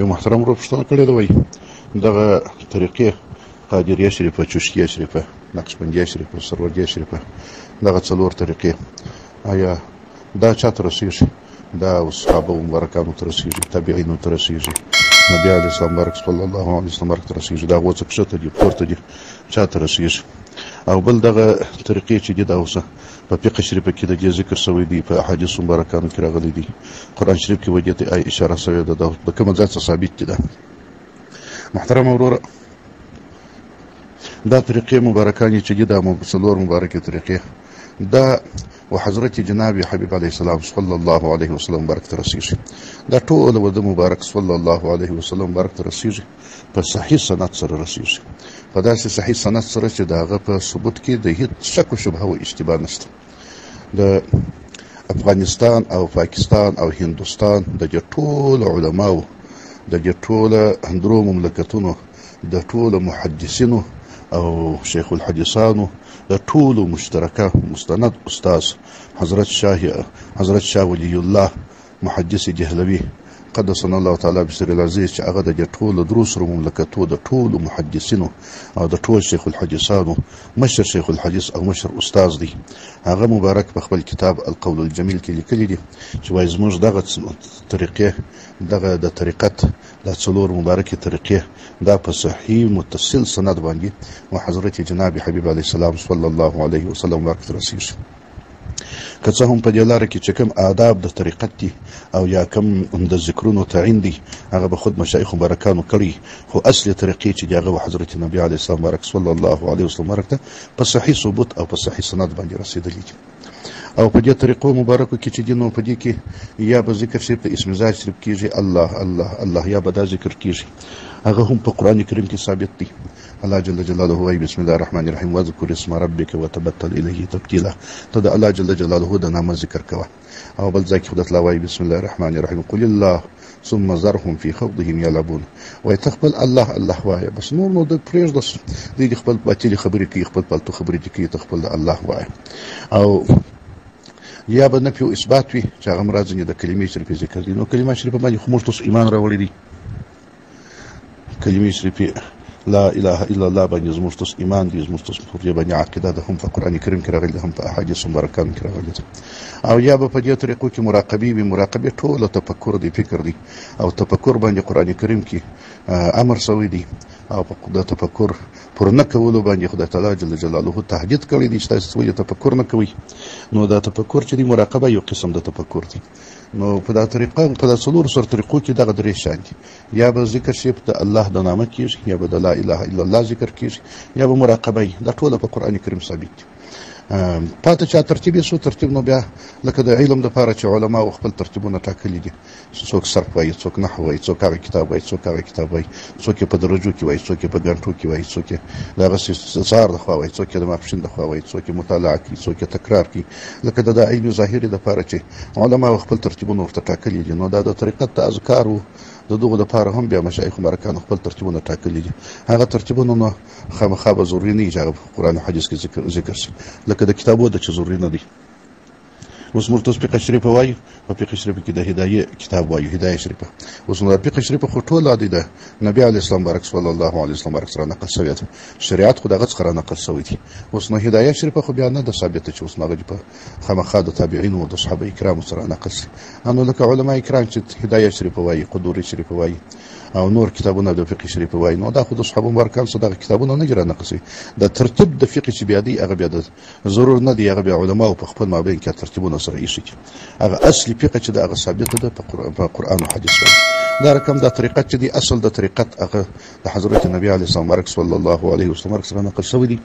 یو محترم ورور پوښتنه کړې ده، وایي دغه طریقې قادریه شریفه، چشتیه شریفه، نقشبندیه شریفه، سروردیه شریفه، دغه څلور طریقې آیا دا چا ته رسیږي؟ دا صحابه مبارکانو ته رسیږي، تابعینو ته رسیږي، نبی علیه السلام مبارک صلی الله علیه وسلم مبارک ته رسیږي، د هغو څه کښته دي پورته دي چا ته رسیږي؟ او بل دغه طریقې چې دي دا اوسه په فقه شریفه کې د دې ذکر شوی دی، په احادیثو مبارکانو کې راغلی دی، قرآن شریف کې ودې ته اشاره شوې ده، دا د کومه ځای څخه ثابت دي؟ ده محترم وروره، دا طریقې مبارکانې چې دي دا څلور مبارکې طریقې دا و حضرت جناب حبیب علیه السلام صلی الله علیه وسلم مبارک ته رسیږي. دا ټول و د مبارک صلی الله علیه وسلم مبارک ته رسیږي، په صحیح سند سره رسیږي، په داسې صحیح سند سره چې د هغه په ثبوت کې د هیڅ شک و شبهه و اشتباه نشته. د افغانستان او پاکستان او هندوستان د دې ټولو علماو، د دې ټولو درو مملکتونو د ټولو محدثینو او شیخ الحدیثانو د ټولو مشترکه مستند استاد حضرت شاه ولی الله محدث دهلوي قدسنا الله تعالی بسر العزیز، چې هغه د دې ټولو درو سرو مملکتو د ټولو محدثینو او د ټول شیخ الحدیثانو مشر شیخ الحدیث او مشر استاد دی، هغه مبارک په خپل کتاب القول الجمیل کې لیکلي دي چې وایي زموږ دغه طریقې، دغه د طریقت دا څلور مبارکې طریقې دا په صحیح متصل سند باندې و حضرت جناب حبیب علیه السلام صلی الله علیه وسلم مبارک ته رسیږي. که څه هم په دې لاره کې چې کوم آداب د طریقت دي او یا کوم د ذکرونو تعین دی هغه به خود مشایخ مبارکانو کړي، خو اصلي طریقې چې دي هغه و حضرت نبی علیه السلام مبارک صلی الله علیه وسلم مبارک ته په صحیح ثبوت او په صحیح سند باندې رسېدلي دي. او په دې طریقو مبارکو کې چې دي نو په دې کې یا به ذکر شریف د اسم ذات شریف کېږي، الله الله الله، یا به دا ذکر کېږي، هغه هم په قرآن کریم کې ثابت دی. الله جل جلاله وایي بسم الله الرحمن الرحیم واذکر اسم ربک وتبتل الیه تبتیلا، ته د الله جل جلاله د نامه ذکر کوه. او بل ځای کې خدای تعالی وایي بسم الله الرحمن الرحیم قل الله ثم ذرهم في خوضهم يلعبون، وایي ته خپل الله الله وایه، بس نور نو د پرېږده، دوی دې خپل باطلې خبرې کوي، خپل پالتو خبرې دې کوي، ته خپل د الله وایه. او یا به نفي او اثبات وي چې هغه مراد ځینې د کلمې شریفې ذکر دي، نو کلمه شریفه باندې خو موږ تاسو ایمان راوړی دی، کلمې شریفې لا اله الا الله باندې زموږ تاسو ایمان دی، زموږ تاسو پر دې باندې عقیده ده، هم په قرآن کریم کې راغلي ده، هم په احادیثو مبارکانو کې راغلي ده. او یا به په دې طریقو کې مراقبې وي، مراقبې ټوله تفکر دی، فکر دی، او تفکر باندې قرآن کریم کې امر شوی دی، او په د تفکر پر نه کولو باندې خدای تعالی جل جلاله تهدید کړی دی چې تاسو ولې تفکر نه کوئ. نو دا تفکر چې دی مراقبه یو قسم د تفکر دی. نو په دا طریقه، په دا څلورو سر طریقو کې دغه درې شیان دي، یا به ذکر شي د الله د نامه کېږي، یا به د لا اله الا الله ذکر کېږي، یا به مراقبه وي. دا ټوله په قرآن کریم ثابت دي. پاتې چې ترتیب یې څو ترتیب، نو بیا لکه د علم دپاره چې علماو خپل ترتیبونه ټاکلي دي، څوک صرف وایي، څوک نحو وایي، څوک هغه کتاب وایي، څوک هغه کتاب وایي، څوک یې په درجو کې وایي، څوک یې په ګنټو کې وایي، څوک یې د هغسې سهار د خوا وایي، څوک یې د ماپښین د خوا وایي، څوک یې مطالعه کوي، څوک یې تکرار کوي. لکه د دا علم ظاهري دپاره چې علماو خپل ترتیبونه ورته ټاکلي دي، نو دا د طریقت د اذکارو د دغو دپاره هم بیا مشایخ مبارکانو خپل ترتیبونه ټاکلي دي. هغه ترتیبونه نو خامخا به ضروري نه وي چې هغه په قرآن او حدیث کې ذکر شي، لکه د کتابو د چې ضروري نه دی. اوس موږ تاسو فقه شریفه وایو، په فقه شریفه کې د هدایې کتاب وایو، هدایه شریفه. اوس نو فقه شریفه خو ټوله دی د نبی علیه السلام مبارک صلی الله علیه وسلم مبارک سره نقل شوې ده، شریعت خو دغه څخه را نقل شوی دی. اوس نو هدایه شریفه خو بیا نه ده ثابته چې اوس نو هغه په خامخا د تابعینو او د صحابه کرامو سره نقل شي. نو لکه علما کرام چې هدایه شریفه وایي، قدوري شریفه وایي او نور کتابونه د فقه شریفه وایي، نو دا خو د صحابه مبارکانو څخه دغه کتابونه نه دي را نقل شوي. د ترتیب د فقه چې بیا دی هغه بیا د ضرور نه دی، هغه بیا علماو په خپل مابین کې ترتیبونه سره ایښي دي. هغه اصلي فقه چې د هغه ثابته ده په قرآن او حدیث باندې. دا رقم دا طریقت چې دی اصل د طریقت هغه د حضرت نبی علیه السلام مبارک صلی الله علیه وسلم مبارک سره نقل شوی دی.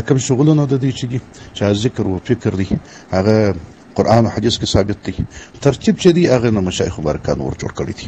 کوم شغلونه د دې چې دي چې ذکر او فکر دی هغه قرآن او حدیث کې ثابت دی. ترتیب چې دی هغه نه مشایخ مبارکانو ور جوړ کړی دی.